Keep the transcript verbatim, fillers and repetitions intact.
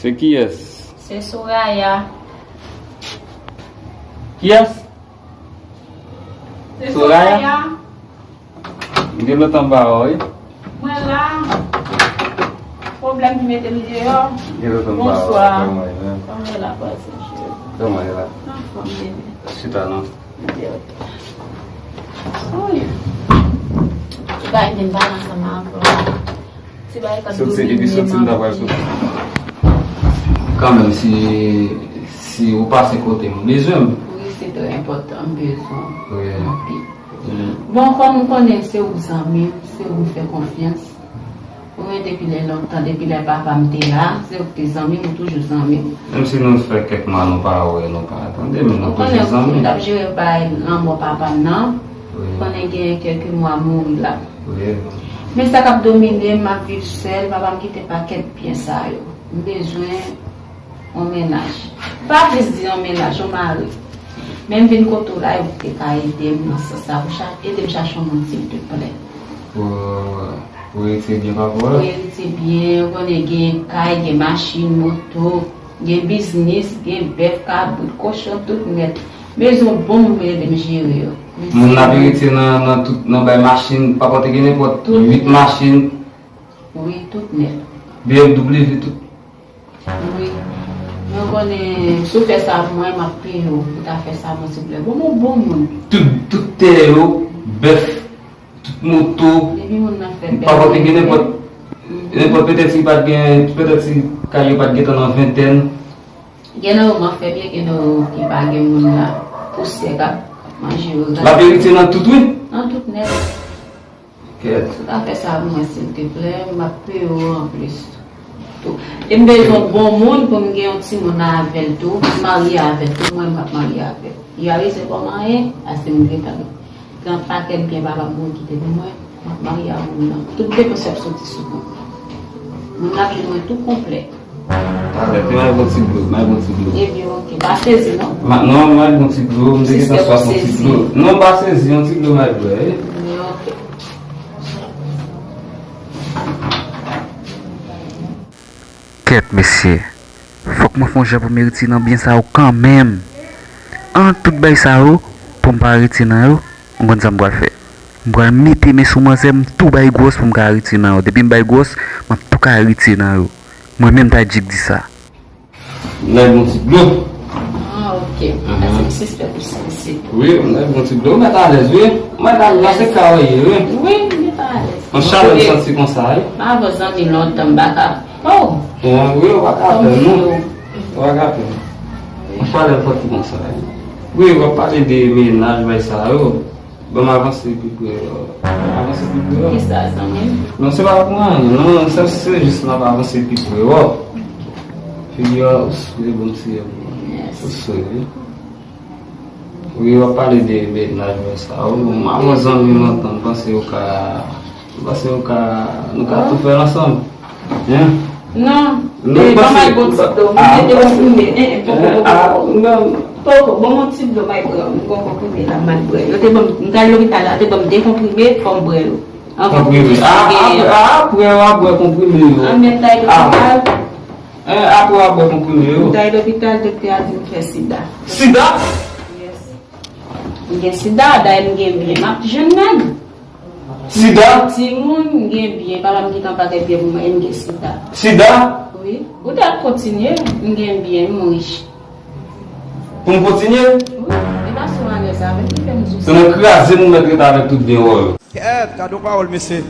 Se kiyès? Se Soraya. Kiyès? Se Soraya? Soraya. M gen lontan m pa wè w, wi. Mwen la. Pwoblèm ki mete m deyò. M gen lontan m pa wè w. Bonswa. Kòman w ye menm? Kòman w ye la, pase cheri? Kòman w ye la? Anfòm, bebe. Chita non. Ok, ok. Wi. Ou pa ede m pale ansanm avè w. Ti bagay k ap domine m anpil. Soti depi soti m ta pral soti. Kanmenm si, si ou pase kote m bezwen m. Wi, se trè enpòtan, m bezwen w anpil. Wi. Bon, kòm ou konnen se ou zanmi m, se ou m fè konfyans. Ou menm depi lè lontan, depi lè papa m te la, se ou k te zanmi m, ou toujou zanmi m. Menm si nou fè kèk mwa nou pa wè, nou pa tande, men nou toujou zanmi. Ou konn m t ap jere bay lanmò papa m nan. Wi. Konnen gen kèk mwa mouri la. Wi. Men sa k ap domine m, m ap viv sèl, papa m kite pakèt byen sa yo. M bezwen yon mennaj. Pa plis di yon mennaj, yon mari. Men m vin kote w la, e ou te ka ede m nan sans sa, pou cha-, ede m chache yon moun, silteplè. Pou, pou eritye byen papa w la? Pou eritye byen, ou konnen gen kay, gen machin, moto, gen biznis, gen bèf, kabrit, kochon, tout nèt. Bezwen bon moun pou ede m jere yo. Moun n ap eritye nan, nan tout, nan bay machin, papa w te gen nenpòt uit machin. Wi, tout nèt. B M W, tout. Wi. Mwen konnen, si w fè sa pou mwen, m ap peye w pou ta fè sa, mwen, silvouplè. Bon, bon, bon moun. Tout, tout tè yo, bèf, tout moto, depi moun nan fè bèl, pa pote gen nenpòt, nenpòt, petèt si pa t gen, petèt si kay yo pa t gentan nan ventèn. Gen nan yo m ap fè byen, gen nan yo ki pa gen moun la. Pousyè k ap manje yo. L ap eritye nan tout, wi. Nan tout nèt. Kèt. Si w ta fè sa pou mwen, silteplè, m ap peye w anplis tou. E m bezwen bon moun pou m gen yon timoun avè l tou, pou m marye avè l tou, mwen m ap marye avè l. Y a rezon kòman e, ase m gentan gen yon pakèt byen papa m pou kite pou mwen, m ap marye a moun nan. Tout depans y ap soti sou mwen. Moun nan ap jwenn mwen tou konplè. Talè, te may bon ti dlo, may bon ti dlo. Ebyen, oke. Pa sezi, non? Ma, non, may bon ti dlo, m te gentan swaf yon ti dlo. Non, pa sezi, yon ti dlo may bwè, wi. Ebyen, oke. Kèt, mesye. Fòk mwen fè yon jan pou m eritye nan byen sa yo kanmenm. An tout bay sa yo, pou m pa eritye nan yo, ou konn sa m pral fè? M pral mete men sou manzè, m tou bay gwòs pou m ka eritye nan yo. Depi m bay gwòs, m ap tou ka eritye nan yo. Mwen menm Tadjik di sa. M bay bon ti dlo. Ah, ok. Paske m sispèk ou sanse. Wi, m bay bon ti dlo. Ou mèt alèz, wi. Ou mèt alèz, se ka w ye, wi. Wi, m mèt alèz. Yon chalè m santi konsa, wi. M avè w zanmi lontan, m pa ka. Oh! Wi, w pa ka pè, non. W pa ka pè. Yon chalè m santi konsa, wi. Wi, w ap pale de mennaj, bay sa yo. Ban m avanse pi pre, yo. Avanse pi pre, yo. Kisa, zanmi m? Non, se pa pou anyen, non. Se, se jis m ap avanse pi pre, yo. Figi a, ou sou bon ti, yo. Yes. Ou sou, wi. Wi, w ap pale de mennaj, yo, sa. Ou, m avè zanmi m antann, m panse yo ka, m panse yo ka, nou ka tou fè l ansanm. Hein? Non. Non, e, ban m al bon ti dlo. Mwen te konprime. Hein, hein, poko, poko, poko. Poko, ban m yon ti dlo, m al pran. M gon konprime la, m al pran. Yo te ban m, m t al lopital la, yo te ban m de konprime, fò m pran yo. Konprime. A, apre, a, apre, w a bwè konprime yo. An, men m t al lopital. Hein, apre w a bwè konprime yo. M t al lopital, doktè a di m fè sida. Sida? Yes. M gen sida, dayè m gen byen. M ap jwenn nèg. Sida? Timoun, m gen byen. Papa m kite yon pakèt byen pou mwen, e m gen sida. Sida? Wi. Ou ta kontinye, m gen byen, m rich. Pou m kontinye? Wi. E pa sou malè sa, men ki fè m di w sa. Se nan kraze m ou mèt rete avèk tout byen wè w yo. Kèt, gade yon pawòl, mesye.